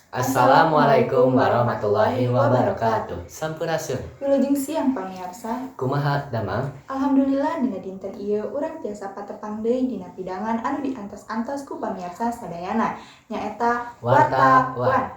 Assalamualaikum warahmatullahi wabarakatuh. Sampurasun. Wilujeng siang, pamiarsa. Kumaha damang? Alhamdulillah, dina dinten ieu urang tiasa patepang deui dina pidangan anu diantos-antos ku pamiarsa sadayana, nyaeta Warta Warta One.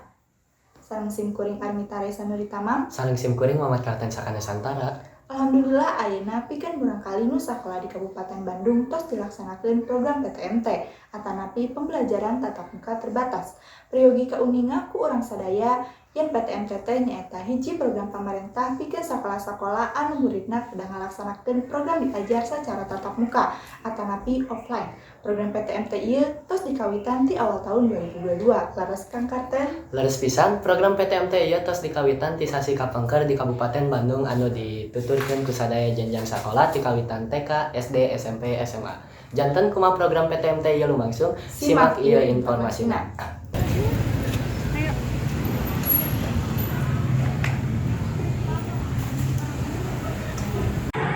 Sareng sim kuring Armita Resa Nuritamam. Sareng sim kuring Muhammad Kartan Sakana Santara. Alhamdulillah, ayeuna pikeun murangkalih nu sakola di Kabupaten Bandung tos dilaksanakeun program PTMT atanapi pembelajaran tatap muka terbatas. Peryogi kauninga ku urang sadaya yen PTMT teh nyaeta hiji program pamarentah pikeun sakola-sakola anu muridna kedah ngalaksanakeun program diajar sacara tatap muka atanapi offline. Program PTMT ieu tos dikawitan ti awal tahun 2022. Leres, Kang Karten? Leres pisan, program PTMT ieu tos dikawitan ti sasi kapengker di Kabupaten Bandung anu dituturkeun ku sadaya jenjang sakola ti kawitan TK, SD, SMP, SMA. Janten kumaha program PTMT ieu lumangsung? Simak ieu informasina.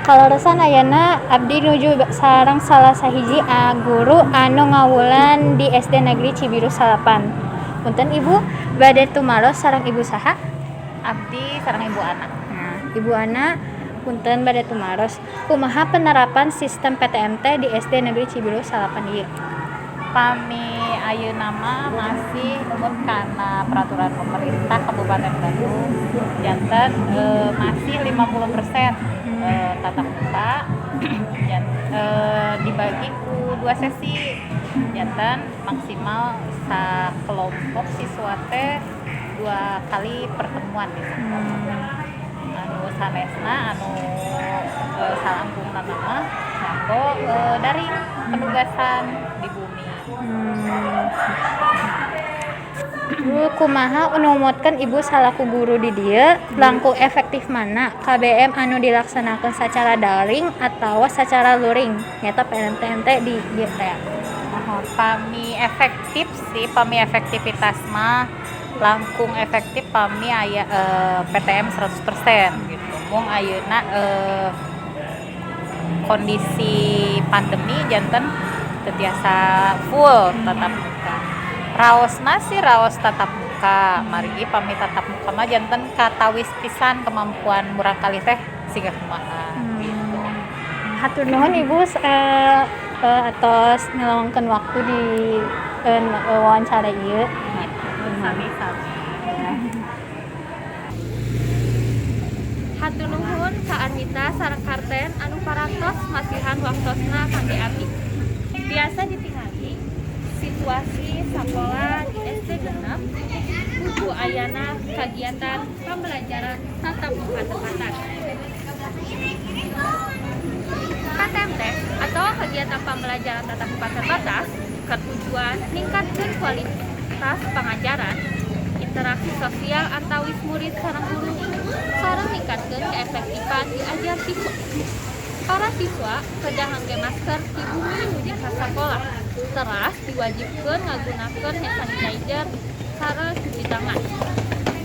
Kaleresan, ayeuna abdi nuju sareng salah sahiji guru anu ngawulang di SD Negeri Cibiru 9. Punten, Ibu, bade tumaros sareng Ibu saha? Abdi sareng Ibu Ana. Nah, Ibu Ana, punten bade tumaros. Kumaha penerapan sistem PTMT di SD Negeri Cibiru 9 ieu? Pami ayeuna mah masih numut kana peraturan pemerintah Kabupaten Bandung, janten masih 50% tatap muka dibagi ku dua sesi, janten maksimal kelompok siswa teh dua kali pertemuan di sekolah. Anu sanesna, anu salangkungna mah nganggo daring, penugasan di bumi. Bu, kumaha numutkeun Ibu salaku guru di dieu, langkung efektif mana, KBM anu dilaksanakeun sacara daring atawa sacara luring, nyaeta PTMT di dieu teh? Oh, pami efektif sih, pami efektivitas mah langkung efektif pami aya PTM 100% gitu. Mung ayeuna kondisi pandemi, janten teu tiasa full tatap muka. Raosna sih raos tatap muka, margi pami tatap muka mah janten katawis pisan kemampuan murangkalih teh siga kumaha gitu. Hatur nuhun, Ibu, atos ngeluangkeun waktu di wawancara ieu. Sami-sami. Hatur nuhun ka Armita sareng Karten anu parantos masihan waktosna kangge abdi. Biasa ditingali situasi sakola di SD 6 nuju ayana kagiatan pembelajaran tatap muka terbatas. KTMT atau kegiatan pembelajaran tatap muka terbatas bertujuan ningkatkeun kualitas pengajaran, interaksi sosial antawis murid sareng guru, sareng ningkatkeun keefektifan diajar siswa. Para siswa kedah ngangge masker di bumi nuju ka sakola. Teras diwajibkeun ngagunakeun hand sanitizer sareng cuci tangan.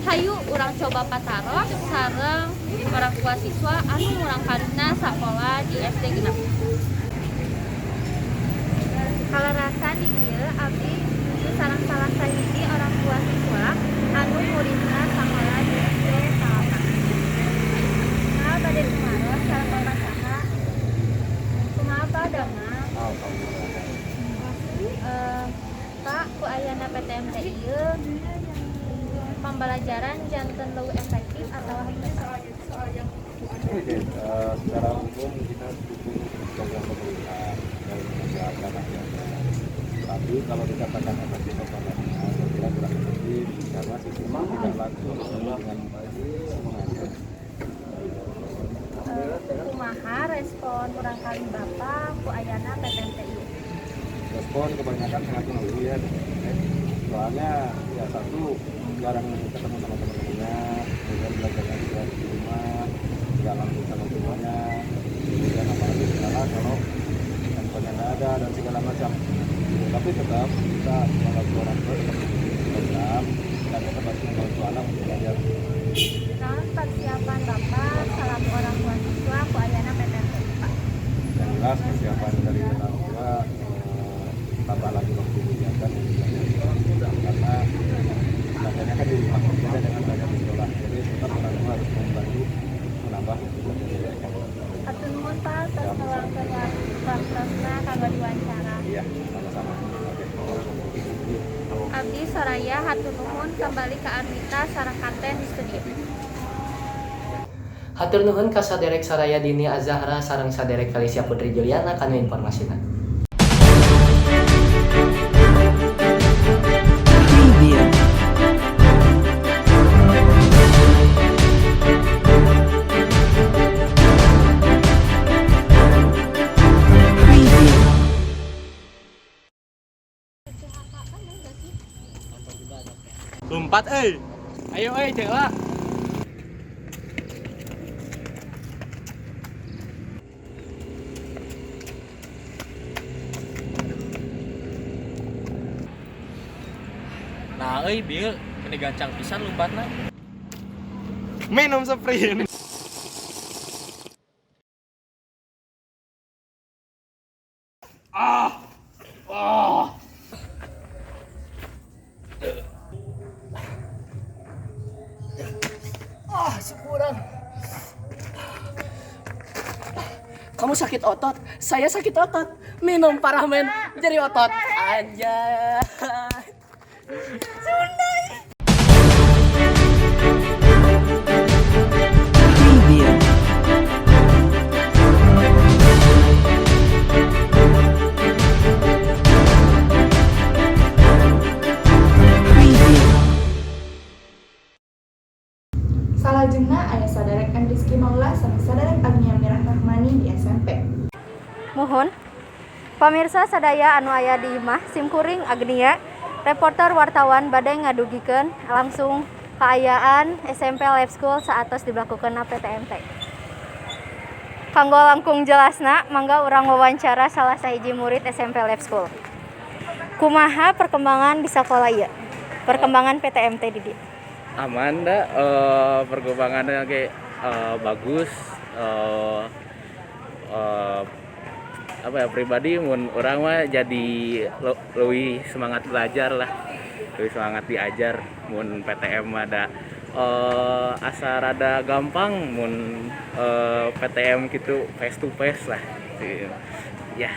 Hayu urang coba pataros sareng orang tua siswa anu murangkalihna sakola di SD 6. Kalerasan, di dieu abdi nuju sareng salah sahiji orang tua siswa anu muridna sakola di SD 8. Nah, bade tumaros sareng Bapak saha? Kumaha, Pak, damang? Pak, ku ayana PTMT ieu pembelajaran janten leuwih efektif atau henteu? Oke, secara umum kita dukung program pemerintah dan menyejahterakan rakyat. Tapi kalau dikatakan efektif atau enggaknya, saya kira kurang efektif karena sistemnya tidak langsung ketemu dengan pengajar. Kumaha respon murangkalih Bapak ku ayana PTMT ieu? Respon kebanyakan sangat mengeluh ya. Soalnya ya satu, jarang ketemu sama teman-temannya, kemudian belajarnya juga di rumah, nggak langsung sama semuanya, kemudian apalagi segala kalau handphonenya nggak ada dan segala macam. Tapi tetap kita membantu orang tua, tetap mengikuti program dan tetap harus membantu anak untuk belajar. Naon persiapan Bapak selaku orang tua siswa ku ayana PTMT, Pak? Yang jelas persiapan dari orang tua tambah lagi waktu kegiatan untuk belajar, karena belajar Abdi Soraya hatur nuhun, kembali ke Armita sareng Katen di studio. Hatur nuhun ka saderek Soraya Dini Azahra sareng saderek Felicia Putri Juliana kana informasina. Preview. Preview. Lompat euy. Ayo euy, cek lah. Nah, euy, bieu meni gancang pisan lompatna. Minum Sprint. Ah. Ah. Ah, syukuran. Kamu sakit otot, saya sakit otot. Minum Paramen, jadi otot. Anjay. Preview. Preview. Salajengna aya saderek M. Rizky Maula sareng saderek Agnia Mirah Rahmani di SMP. Muhun. Pamirsa sadaya anu aya di imah, simkuring Agnia, reporter wartawan bade ngadugikeun langsung kaayaan SMP Life School saatos diberlakukeun PTMT. Kanggo langkung jelasna, mangga urang wawancara salah sahiji murid SMP Life School. Kumaha perkembangan di sekolah ieu? Perkembangan PTMT di dieu. Aman dah, perkembangannya kayak bagus, apa ya, pribadi mun urang mah jadi lebih semangat belajar lah, lebih semangat diajar mun PTM ada, asa rada gampang mun PTM gitu, face to face lah ya.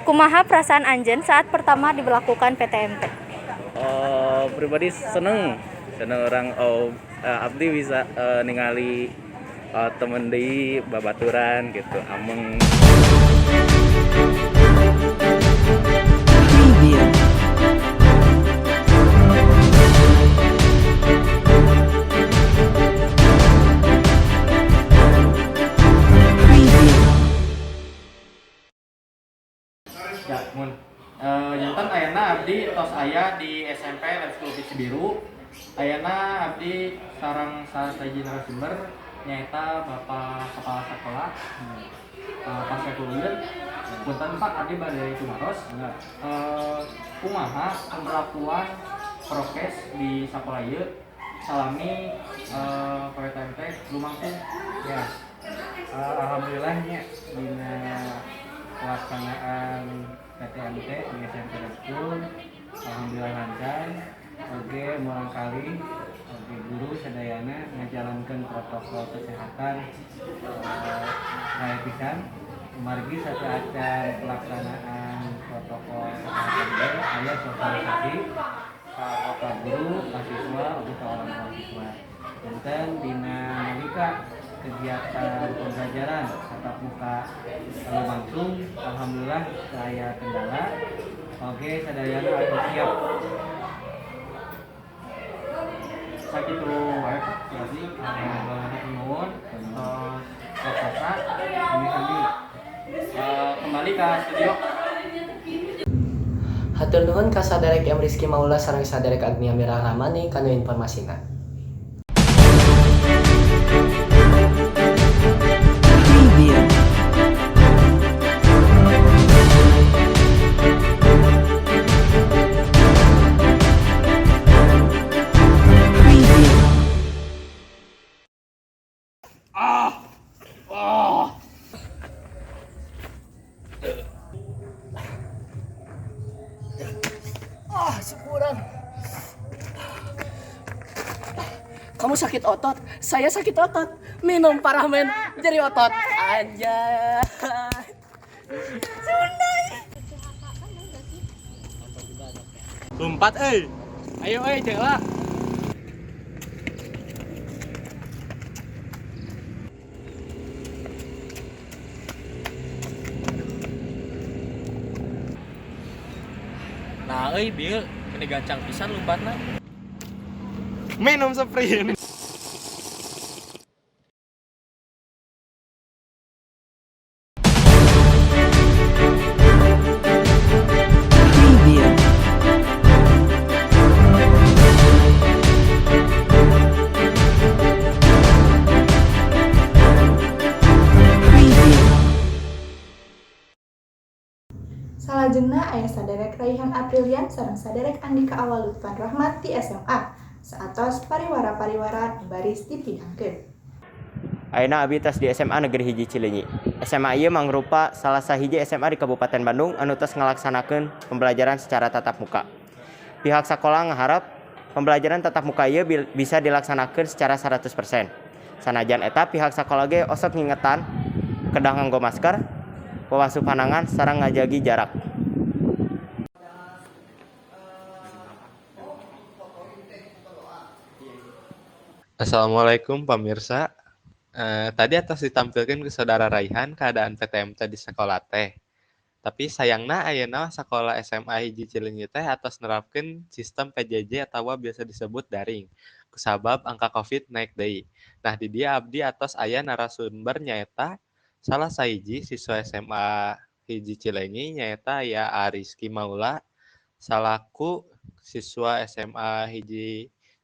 Kumaha perasaan anjeun saat pertama diberlakukan PTMT? Pribadi seneng seneng urang, oh, abdi bisa ningali temen deui, babaturan gitu, ameng. Preview. Preview. Ya, mun. Janten ayeuna abdi tos aya di SMP Life School Cibiru. Ayeuna abdi sareng salah sahiji narasumber, nyaeta Bapak Kepala Sekolah, Pak Saiful. Punten Pak, abdi bade tumaros. Kumaha pemberlakuan prokes di sekolah ieu salami PTMT lumangkung? Ya, alhamdulillahnya dina pelaksanaan PTMT di SMP Life School alhamdulillah lancar. Oke, murangkalih oke guru sadayana ngajalankeun protokol kesehatan sae pisan. Kumargi sateuacan pelaksanaan protokol kesehatan ge aya sosialisasi ka guru, ka siswa, oge ka orang tua siswa. Janten dina nalika kegiatan pembelajaran tatap muka langsung, alhamdulillah teu aya kendala. Oke, sadayana atos siap. Sakitu wae Pak, berarti nuhun tos waktosna. Sami-sami. Kembali ke studio. Hatur nuhun ka saderek M Rizky Maula sareng saderek Agnia Mirah Rahmani kana informasina. Preview. Preview. Ah. Ah. Ah, syukuran. Kamu sakit otot, saya sakit otot. Minum Paramen, jadi otot. Anjay. Lompat euy. Ayo euy ceuk lah. Nah euy bieu meni gancang pisan lompatna. Minum Sprint. Preview. Preview. Salajengna aya saderek Raihan Aprilian sareng saderek Andika Awal Lutfan Rahmat ti SMA. Saatos pariwara-pariwara nu baris dipidangkeun. Ayeuna abi tos di SMA Negeri 1 Cileunyi. SMA ieu mangrupa salah sahiji SMA di Kabupaten Bandung anu tos ngalaksanakeun pembelajaran secara tatap muka. Pihak sakola ngaharap pembelajaran tatap muka ieu bisa dilaksanakeun secara 100%. Sanajan eta, pihak sakola ge osok ngingetan kedah nganggo masker, wawasuh panangan sareng ngajagi jarak. Assalamualaikum pemirsa. Tadi atos ditampilkan ku saudara Raihan keadaan PTMT di sekolah teh. Tapi sayangna ayeuna sekolah SMA 1 Cileunyi teh atos nerapkeun sistem PJJ atau biasa disebut daring, kusabab angka Covid naik deui. Nah, di dieu abdi atos aya narasumber, nyaeta salah sahiji siswa SMA 1 Cileunyi, nyaeta aya Ariski Maula salaku siswa SMA 1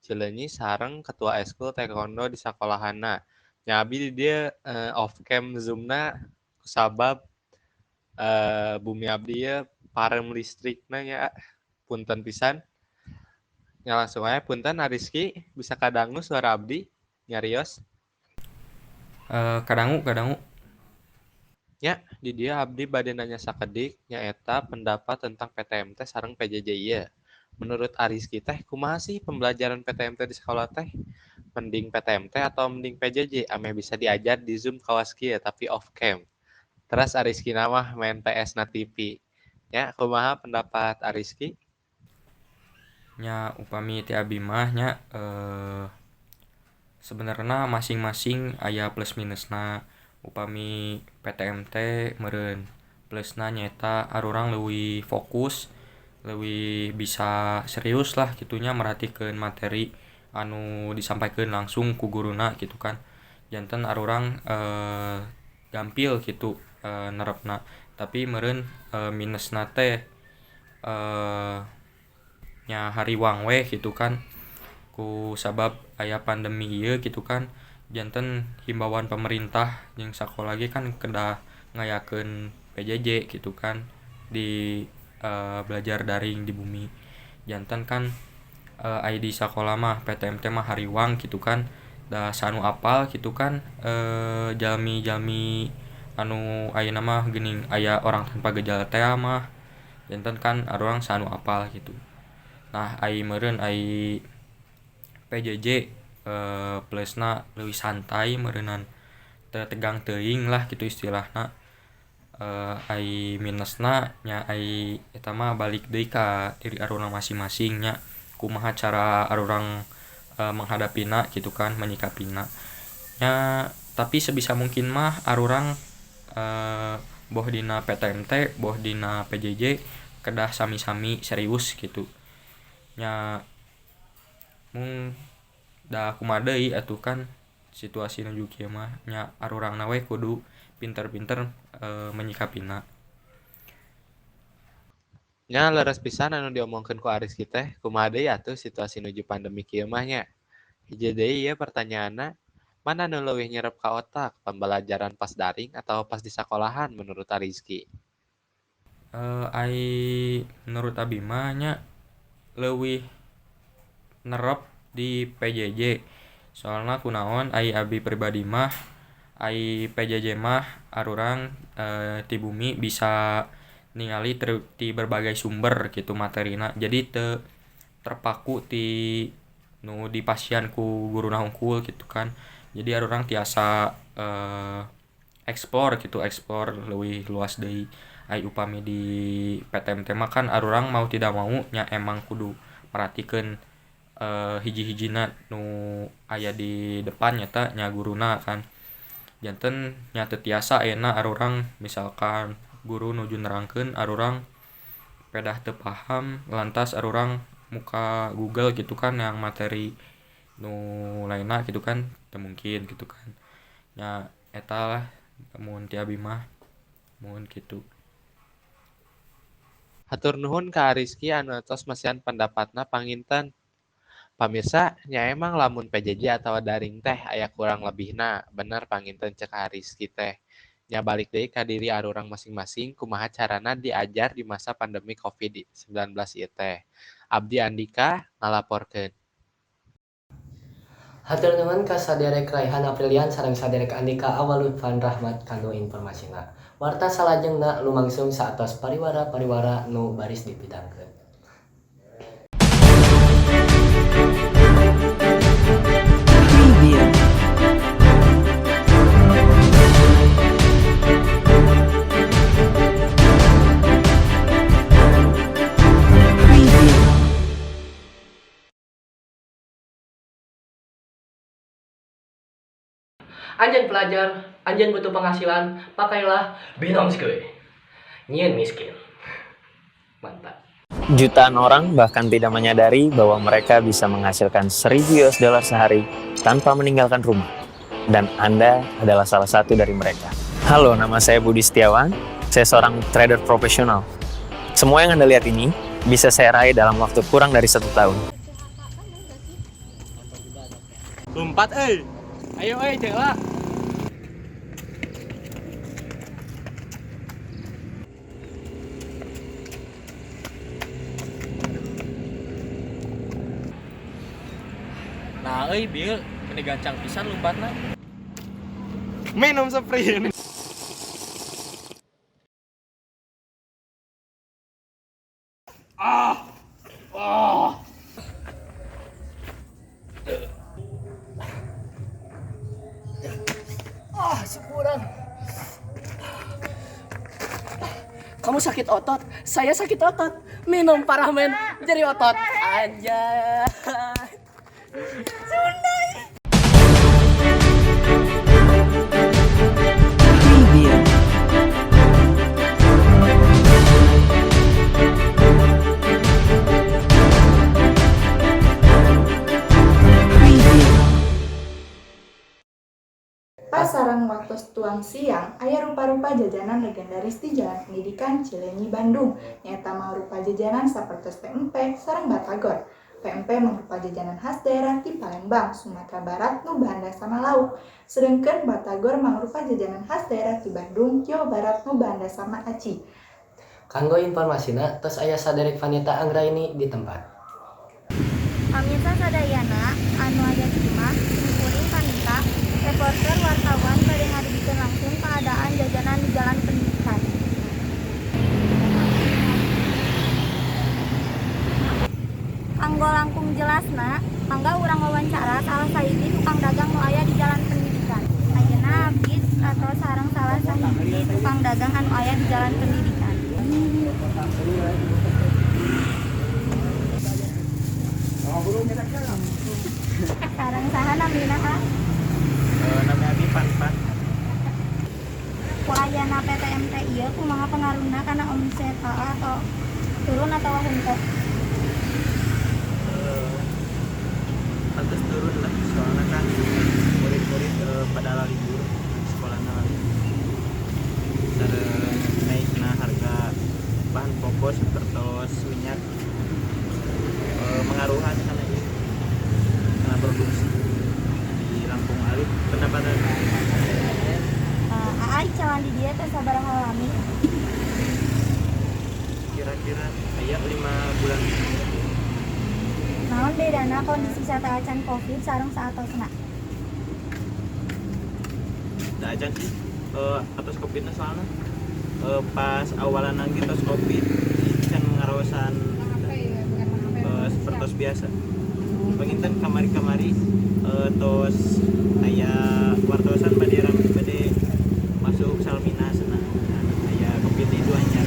Cileunyi sareng ketua eskul taekwondo di sakolahana. Nya, abdi di dieu off cam Zoomna kusabab bumi abdi ieu parem listrikna nya, punten pisan. Nya, langsung aja, punten Ariski, bisa kadangu suara abdi nyarios? Kadangu, kadangu. Nya, di dieu abdi bade nanya sakedik, nyaeta pendapat tentang PTMT sareng PJJ ieu. Menurut Ariski teh kumaha sih pembelajaran PTMT di sekolah teh? Mending PTMT atau mending PJJ ameh bisa diajar di Zoom kawas kieu tapi off cam? Teras Ariski mah main PS na TV. Ya, kumaha pendapat Ariski? Nya, upami ti abi mah nya, sebenarnya masing-masing aya plus minusna. Upami PTMT meureun plusna nyaeta arurang leuwih fokus, leuwih bisa serius lah kitunya merhatikeun materi anu disampaikan langsung ku guruna gitu kan, janten arurang gampil gitu nerepna. Tapi meureun minusna teh nya hariwang weh gitu kan, ku sabab aya pandemi ieu gitu kan, janten himbauan pemerintah jeung sakola ge kan kedah ngayakeun PJJ gitu kan, di belajar daring di bumi. Janten kan aya di sakola mah PTMT mah hariwang gitu kan, da sanu apal gitu kan, jalmi-jalmi anu ayeuna mah geuning aya orang tanpa gejala teh mah, janten kan arurang sanu apal gitu. Nah, ai meureun ai PJJ plusna leuwih santai meureunan, teu tegang teuing lah gitu istilahna. Ai minusna nya, ai eta mah balik deui ka diri arurang masing-masing nya, kumaha cara arurang menghadapina gitu kan, menyikapina nya. Tapi sebisa mungkin mah arurang boh dina PTMT boh dina PJJ kedah sami-sami serius gitu nya. Mung da kumaha deui atuh kan situasi nuju kieu mah nya, arurangna we kudu pinter-pinter menyikapina. Nya, leres pisan anu diomongkeun ku Ariski teh, kumaha deui atuh situasi nuju pandemi kieu mah nya. Hiji deui ieu pertanyaanna, mana nu leuwih nyerep ka otak, pembelajaran pas daring atau pas di sakolahan menurut Ariski? Ai menurut abi mah nya, leuwih nerep di PJJ. Soalna kunaon, ai abi pribadi mah ai PJJ mah arurang ti bumi bisa ningali ti berbagai sumber gitu materina, jadi teu terpaku ti nu dipasihan ku guruna hungkul gitu kan. Jadi arurang tiasa explore gitu, explore leuwih luas deui. Ai upami di PTMT mah kan arurang mau tidak mau nya emang kudu merhatikeun hiji-hijina nu aya di depan nyata nya guruna kan. Janten nya teu tiasa ayeuna arurang misalkan guru nuju nerangkeun arurang pedah teu paham lantas arurang muka Google gitu kan yang materi nu lainna gitu kan teu mungkin gitu kan. Nya eta lah mun ti abi mah mun kitu. Hatur nuhun ka Rizky anu atos masihan pendapatna panginten. Pamirsa, nya emang lamun PJJ atawa daring teh aya kurang lebihna, bener panginten cek Rizky teh. Nya balik deui ka diri arurang masing-masing kumaha carana diajar di masa pandemi COVID-19 ieu teh. Abdi Andika ngalaporkeun. Hatur nuhun ka saderek Raihan Aprilian sareng saderek Andika Awal Lutfan Rahmat kanu informasina. Warta salajengna lumangsung saatos pariwara-pariwara nu baris dipidangkeun. Preview. Preview. Anjeun pelajar, anjeun butuh penghasilan, pakailah Binomskuy. Nyieun miskin. Mantap. Jutaan orang bahkan tidak menyadari bahwa mereka bisa menghasilkan 1000 US dollar sehari tanpa meninggalkan rumah. Dan Anda adalah salah satu dari mereka. Halo, nama saya Budi Setiawan. Saya seorang trader profesional. Semua yang Anda lihat ini bisa saya raih dalam waktu kurang dari 1 tahun. Lompat euy. Ayo euy, cek lah. Nah euy, Bil, meni gancang pisan lompatna. Minum Sprint. Ah. Ah. Ah, syukuran. Kamu sakit otot, saya sakit otot. Minum Paramen, jadi otot. Anjay. Sunai. Preview. Preview. Pas sareng waktos tuang siang, aya rupa-rupa jajanan legendaris di Jalan Pendidikan Cileunyi, Bandung. Nyaeta mangrupa jajanan sapertos pempek sareng batagor. Pempek mangrupa jajanan khas daerah ti Palembang, Sumatera Barat nu bahan dasarna lauk. Sedengkeun batagor mangrupa jajanan khas daerah ti Bandung, Jawa Barat nu bahan dasarna aci. Kanggo informasina tos aya saderek Vanita Anggraini di tempat. Pamirsa sadayana anu aya di imah, simkuring Vanita, reporter wartawan bade ngadugikeun langsung keadaan jajanan di Jalan Pendidikan. Kanggo langkung jelasna, mangga urang wawancara salah sahiji tukang dagang nu aya di Jalan Pendidikan. Ayeuna abdi atos sareng salah sahiji tukang dagang anu aya di Jalan Pendidikan. Sareng saha namina, ah? Namanya Abi Pan. Ku ayana PTMT ieu kumaha pengaruhna kana omset AA atau turun atau henteu? Pantes turun lah, soalnya kan murid-murid pada libur, sekolahnya libur. Sareng naikna harga bahan pokok seperti minyak mengaruhan karena ini karena produksi di langkung alit pendapatan. Aa icalan di dieu teh sabaraha lami? Kira-kira aya 5 bulan. Naon bedana kondisi sateuacan Covid sareng saatosna? Da acan sih atos Covidna, soalnya pas awalan lagi tos Covid can ngaraosan seperti biasa. Panginten kamari-kamari tos aya wartosan bade rame bade masuk salmina cenah aya Covid itu anyar.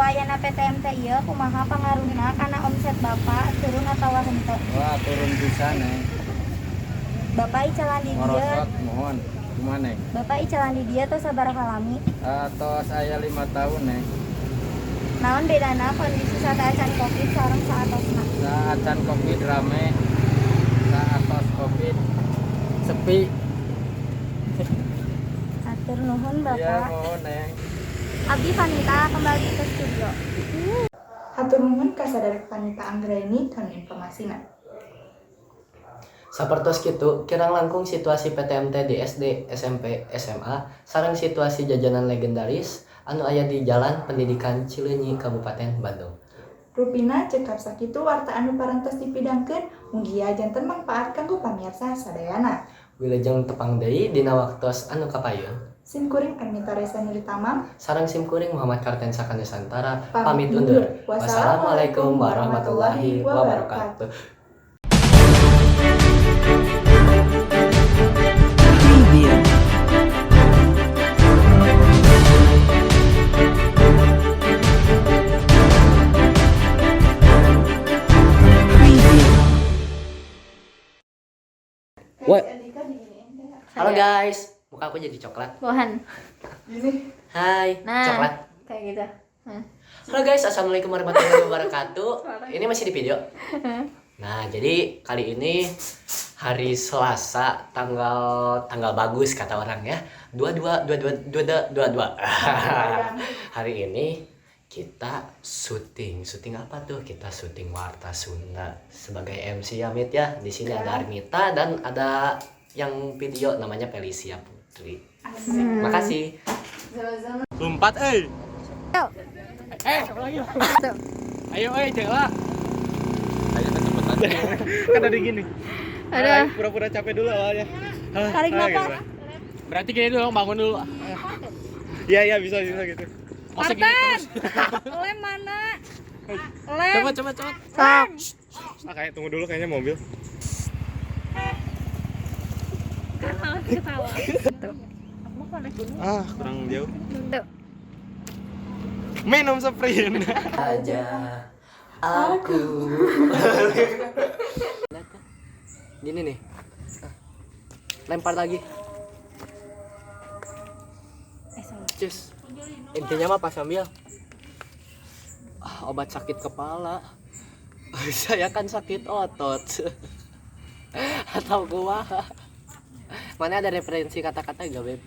Ku ayana PTMT ieu kumaha pangaruhna kana omset Bapak, turun atawa henteu? Wah, turun pisan, Neng. Bapak icalan di dieu. Merosot, muhun. Kumaha, Neng? Bapak icalan di dieu tos sabaraha lami? Tos aya 5 tahun, Neng. Naon bedana kondisi sateuacan Covid sareng saatosna? Saacan Covid rame, saatos Covid sepi. Hatur nuhun, Iya, Bapak. muhun, Neng. Abdi Vanita kembali ke studio. Hatur nuhun ka saderek Vanita Anggraini kana informasina. Sapertos kitu, kirang langkung situasi PTMT di SD, SMP, SMA, sareng situasi jajanan legendaris anu aya di Jalan Pendidikan Cileunyi, Kabupaten Bandung. Rupina cekap sakitu warta anu parantos dipidangkeun, mugia janten mangpaat kanggo pamirsa sadayana. Wilujeng tepang deui dina waktos anu kapayun. Sim kuring Armita Resa Nuritamam Sareng sim kuring Muhammad Karten Sakanusantara pamit pamit undur. undur. Wassalamualaikum warahmatullahi wabarakatuh. Preview. Preview. What? Halo guys, muka aku jadi coklat. Bohan. Hai, Nah, coklat. kayak gitu. Nah. Halo guys, assalamualaikum warahmatullahi wabarakatuh. Ini masih di video. Nah, jadi kali ini hari Selasa, tanggal tanggal bagus kata orang ya. 22 22 22 22. Hari ini kita syuting. Syuting apa tuh? Kita syuting Warta Sunda sebagai MC ya, Mit ya. Di sini ada Armita dan ada yang video namanya Felicia Putri. Makasih. Lompat euy. Eh, lagi. Ayo euy, cek lah. Kayaknya kecepatan. Kan tadi gini. Aduh. Pura-pura capek dulu awalnya. Hah, Tarik ah, napas. gitu. Berarti gini dulu, bangun dulu. Iya, iya bisa bisa gitu. Masa gini terus. Lem mana? Lem. Coba coba coba. Sok. Ah, kayak tunggu dulu kayaknya mobil. Kan malah ketawa. Aku mau naik gunung. Ah, kurang jauh. Tuh. Minum Sprint. Aja aku. Gini nih. Lempar lagi. Cus. Intinya mah pas ambil ah, obat sakit kepala. Saya kan sakit otot. Atau kumaha. Mana ada referensi kata-kata gak, Beb?